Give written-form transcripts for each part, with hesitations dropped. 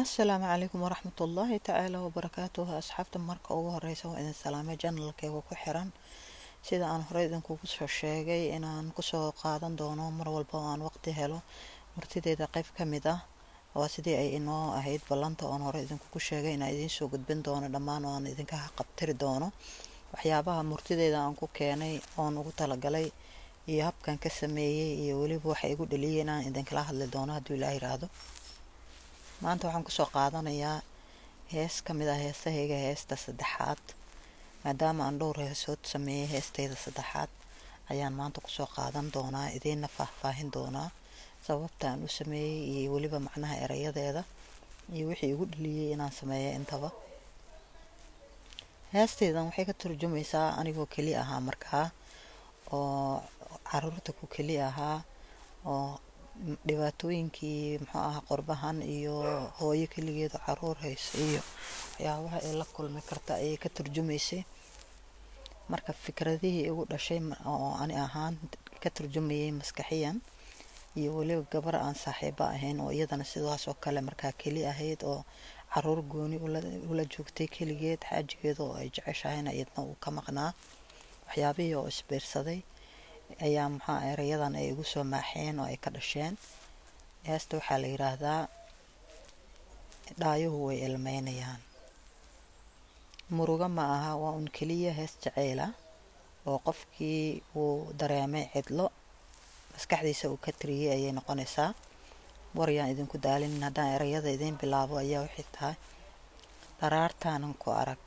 Asalaamu calaykum waraxmatullaahi tacaala wabarakaatuhu. Asxaabta, marka ugu horeysa waa idin salaamay. Channelkayga ku xiran, sida aan horey idinkugu soo sheegay inaan kusoo qaadan doono mar walba oo aan waqti helo murtideeda qayb ka mid ah, waa sidii ay inoo ahayd ballanta oon hore idinkugu sheegay inaan idiin soo gudbin doono dhammaan oo aan idinka qabtiri doono waxyaabaha murtideeda aan ku keenay oon ugu talagalay iyo habkan ka sameeyey iyo weliba waxa igu dhaliyay inaan idinkala hadli doono, hadduu Ilaah yiraahdo. Maanta waxaan kusoo qaadanayaa hees ka mid ah heesahayga, heesta saddexaad. Maadaama aan dhowr heesood sameeyey, heestayda saddexaad ayaan maanta kusoo qaadan doonaa, idiinna faahfaahin doonaa sababta aan u sameeyey iyo weliba macnaha erayadeeda iyo wixii igu dhaliyey inaan sameeyo intaba. Heestaydan waxay ka turjumaysaa anigoo keli ahaa markaa, oo caruurta ku keli ahaa, oo dhibaatooyinkii, muxuu ahaa, qurbahan iyo hooyo keligeed oo caruur haysa iyo waxyaabaha ay la kulmi karta ayay ka turjumaysay. Marka fikradihii igu dhashay oo ani ahaan ka turjumayay maskaxiyan, iyo weliba gabar aan saaxiibo ahayn oo iyadana sidaas oo kale markaa keli ahayd oo caruur gooni ula joogtay keligeed, xaajigeeda oo ay jeceshahayna iyadna uu ka maqnaa, waxyaabihii oo isbiirsaday ayaa maxaa erayadan ay igu soo maaxeen oo ay ka dhasheen. Heesta waxaa la yiraahdaa "Dhaayuhu Way Ilmeynayaan". Murugo ma aha, waa un keliya hees jaceyla oo qofkii uu dareemay cidlo maskaxdiisa uu ka tiriyey ayay noqonaysaa. Waryaan idinku daalinin, haddaan erayada idiin bilaabo ayaa waxay tahay: Dharaartaanan ku arag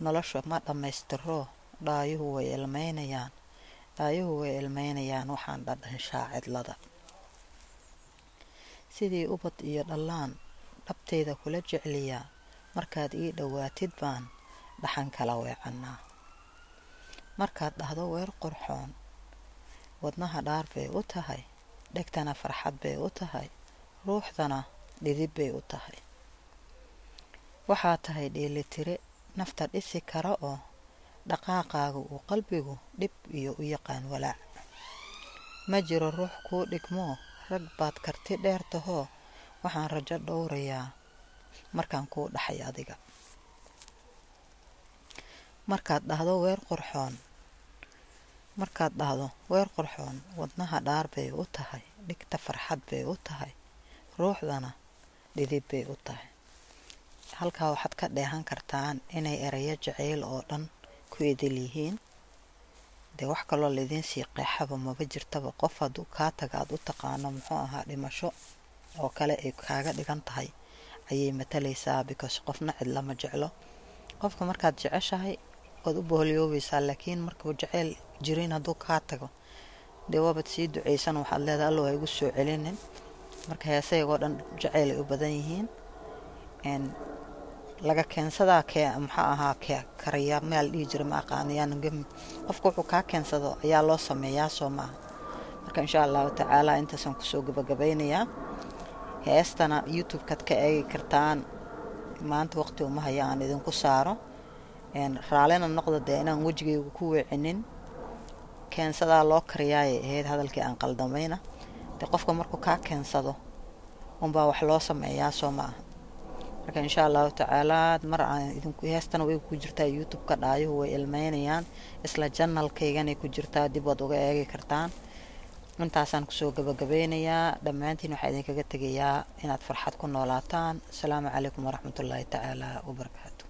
nolosha ma dhammaystiro, dhaayuhu way ilmeynayaan, dhaayuhu way ilmeynayaan, waxaan dhadhanshaa cidlada. Sidii ubad iyo dhallaan dhabteyda kula jecliyaa, markaad ii dhowaatid baan dhaxan kala weecannaa. Markaad dhahdo weer qurxoon, wadnaha dhaar bay u tahay, dhegtana farxad bay u tahay, ruuxdana dhidib bay u tahay. Waxaa tahay dheelitire nafta dhisi kara oo dhaqaaqaaga uu qalbigu dhib iyo u yaqaan walaac. Ma jiro ruux kuu dhigmoo, rag baad karti dheer tahoo, waxaan rajo dhowrayaa markaan kuu dhaxay adiga. Markaad dhahdo weer qurxoon, markaad dhahdo weer qurxoon, wadnaha dhaar bay u tahay, dhigta farxad bay u tahay, ruuxdana dhidib bay u tahay. Halkaa waxaad ka dheehan kartaan inay erayo jaceyl oo dhan ku idil yihiin. Dee wax kaloo laydiin sii qeexaba maba jirtaba. Qof hadduu kaa taga aad u taqaano, muxuu ahaa, dhimasho oo kale ay kaaga dhigan tahay ayay matalaysaa, because qofna cidla ma jeclo. Qofka markaad jeceshahay waad u boholiyoobaysaa, laakiin markuu jaceyl jirin hadduu kaa tago, dee waabad sii duceysan, waxaad leedahay, "Allow ha igu soo celinin." Marka heesayagoo dhan jaceyl ay u badan yihiin. Laga keensadaa kee, maxaa ahaa, kee kariya meel dhihi jira ma aqaanayaan. Qofka wuxuu kaa keensado ayaa loo sameeyaa, soo maaha? Marka insha Allahu tacaala intaasaan kusoo gabagabeynayaa. Heestana YouTube-kaad ka eegi kartaan. Maanta waqti uma haya aan idinku saaro, raalina noqda dee inaan wejigaygu ku weecinin. Keensadaa loo kariyaayay ahayd hadalkii aan qaldamayna. Dee qofka markuu kaa keensado unbaa wax loo sameeyaa, soo maaha? Marka insha Allahu tacaala mar aan idinku heestana way ku jirtaa YouTube-ka, "Dhaayuhu Way Ilmeynayaan", isla channelkayganay ku jirtaa, dib waad uga eegi kartaan. Intaasaan kusoo gabagabeynayaa. Dhammaantiin waxaa idinkaga tegayaa inaad farxad ku noolaataan. Asalaamu calaykum waraxmatullaahi tacaala wabarakaatu.